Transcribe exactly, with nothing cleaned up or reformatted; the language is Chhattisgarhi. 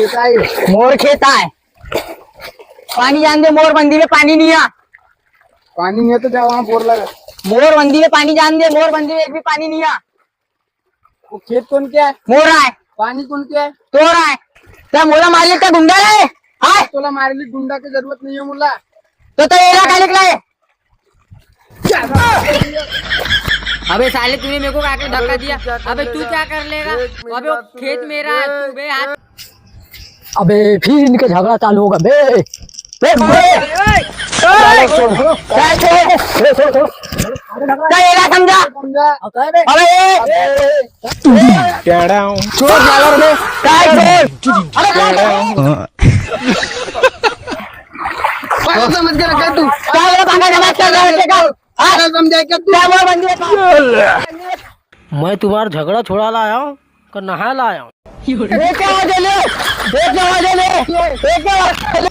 मोर खेत आय। पानी जान दे, मोर बंदी में पानी नहीं आ। पानी नहीं है तो जा वहाँ बोर लगा। मोर बंदी में पानी जान दे, मोर बंदी में एक भी पानी नहीं आ। वो खेत कौन के है? मोर आय। पानी कौन के है? तोर आय। त मोला मारे का गुंडा रे? हाय। तोला मारे ली गुंडा की जरूरत नहीं है मुला। तो तो एला का निकला है? अबे साले, तूने मेरे को आके धक्का दिया। अबे तू क्या कर लेगा? अबे वो खेत मेरा है, तू बे हाथ। अबे फिर इनके झगड़ा चालू होगा बे। बे, बे। साले छोड़, साले छोड़। बे, छोड़, छोड़। का एला समझा? अबे। चोर साला रे। का चोर? अबे, पागल समझ के रखा है तू। का बोला, पागल समझ के रखा है तू? हाँ? पागल समझा क्या तू? क्या बोला बंदी है? मैं तुम्हारा झगड़ा छुड़ा लाया हूँ, कर नहा लाया हूँ। ये क्या आवाज है ले? ये क्या आवाज है ले? ये क्या आवाज है ले?